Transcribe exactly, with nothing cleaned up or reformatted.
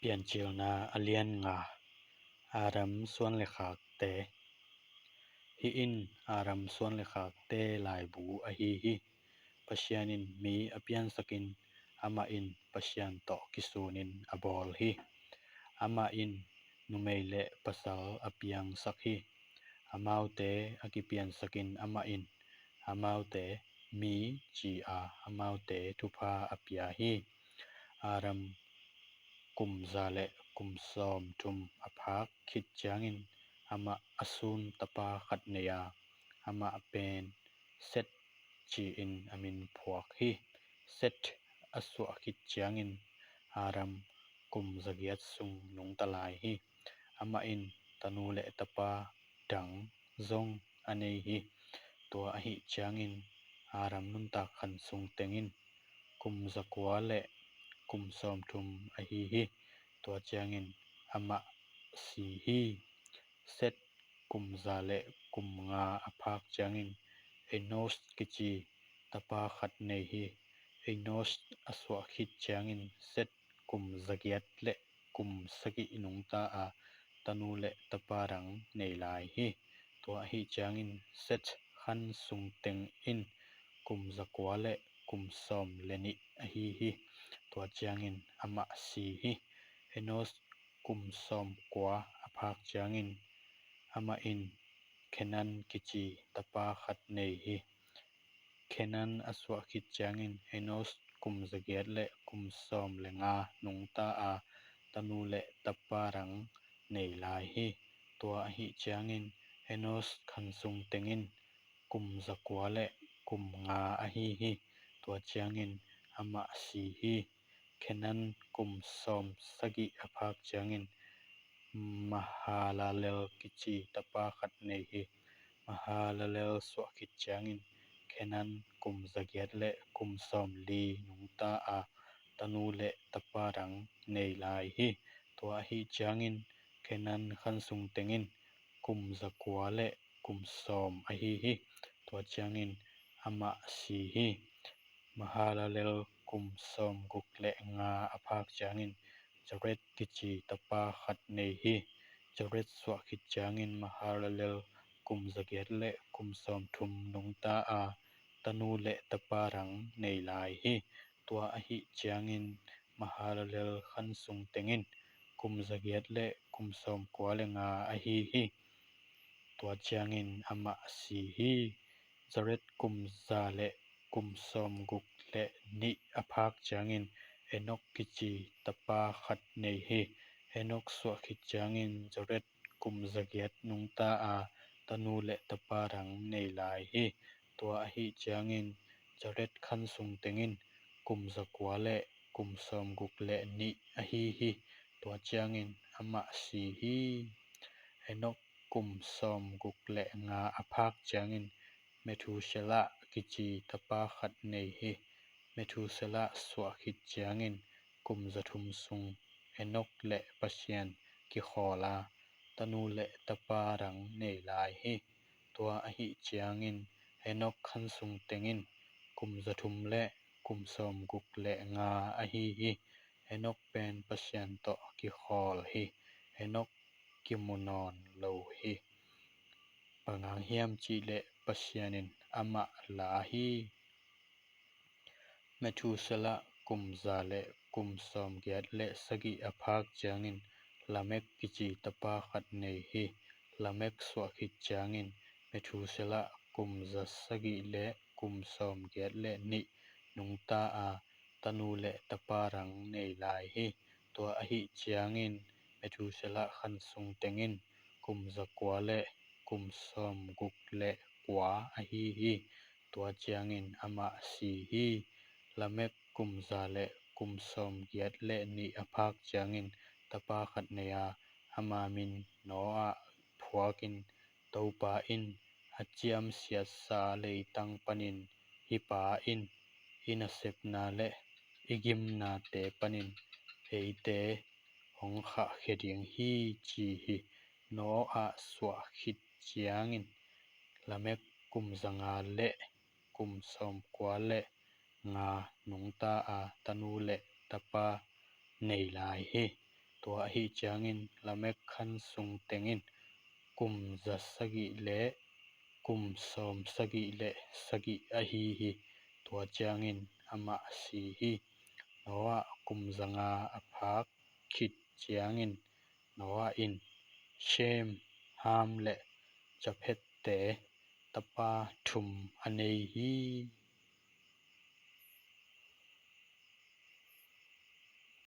Piancilna a lian nga. Adam suanlekhakte. Hih in Adam suanlekhakte laibu ahi hi. Pasian in mi a piansakin, amah in Pasian tawh kisunin a bawl hi. Amah in numei le pasal a piangsak hi. Amaute a kipiansakin amah in amaute mi ci-a amaute thupha a pia hi. Adam kum za le kum sawmthum a phak khit ciangin amah a sun tapa khat nei a, amah pen Set ci-in a min phuak hi. Set a suah khit ciangin Adam kum zagiat sung nungta lai hi. Amah in tanu le tapa dang zong a nei hi. Tua ahih ciangin Adam nuntak khan sung tengin kum zakua le kum sawmthum ahi hi. Tua ciangin amah si hi. Set kum za le kum nga a phak ciangin Enos kici tapa khat nei hi. Enos a suah khit ciangin Set kum zagiat le kum sagih nungta a, tanu le tapa dang nei lai hi. Tua ahih ciangin Set khan sung teng in kum zakua le kum sawm le nih ahi hi. Tua ciangin amah si hi. Enos kum sawmkua a phak ciangin amah in Kenan kici tapa khat nei hi. Kenan a suah khit ciangin Enos kum zagiat le kum sawm le nga nungta a, tanu le tapa dang nei lai hi. Tua ahih ciangin Enos khan sung tengin kum zakua le kum nga ahi hi. Tua ciangin amah si hi. Kenan kum sawm sagih a phak ciangin Mahalalel kici tapa khat nei hi. Mahalalel suah khit ciangin Kenan kum zagiat le kum sawm li nungta a, tanu le tapa dang nei lai hi. Tua ahih ciangin Kenan khan sung tengin kum zakua le kum sawm ahi hi. Tua ciangin amah si hi. Mahalalel kum sawmguk le nga a phak ciangin Jared kici tapa khat nei hi. Jared suah khit ciangin Mahalalel kum zagiat le kum sawmthum nungta a, tanu le tapa dang nei lai hi. Tua ahih ciangin Mahalalel khan sung tengin kum zagiat le kum sawmkua le nga ahi hi. Tua ciangin amah si hi. Jared kum za le kum sawmguk le nih a phak ciangin Enok kici tapa khat nei hi. Enok suah khit ciangin Jared kum zagiat nungta a, tanu le tapa dang nei lai hi. Tua ahih ciangin Jared khan sung tengin kum zakua le kum sawmguk le nih ahi hi. Tua ciangin amah si hi. Enok kum sawmguk le nga a phak ciangin Methuselah kici tapa khat nei hi. Methuselah suah khit ciangin kum zathum sung Enok le Pasian kikhawl a, tanu le tapa dang nei lai hi. Tua ahih ciangin Enok khan sung tengin kum zathum le kum sawmguk le nga ahi hi. Enok pen Pasian tawh kikhawl hi. Enok kimu nawn lo hi. Bang hang hiam cih leh Pasian in amah la hi. Methuselah kum za le kum sawmgiat le sagih a phak ciangin Lamek kici tapa khat nei hi. Lamek suah khit ciangin Methuselah kum za sagih le kum sawmgiat le nih nungta a, tanu le tapa dang nei lai hi. Tua ahih ciangin Methuselah khan sung tengin kum zakua le kum sawmguk le kua ahi hi. Tua ciangin amah si hi. Lamek kum za le kum sawmgiat le nih a phak ciangin tapa khat nei a, ama min Noah phuakin, Topa in a ciamsiatsa leitang panin hih pa in i nasepna le i gimnate panin eite hong khahkhia ding hi, ci hi. Noah suah khit ciangin Lamek kum za nga le kum sawmkua le nga nungta a, tanu le tapa nei lai hi. Tua ahih ciangin Lamek’ khan sung teng in kum za sagih le kum sawmsagih le sagih ahi hi. Tua ciangin amah si hi. Noah kum zanga a phak khit ciangin Noah in Shem, Ham, le Jafeth-te tapa thum a nei hi.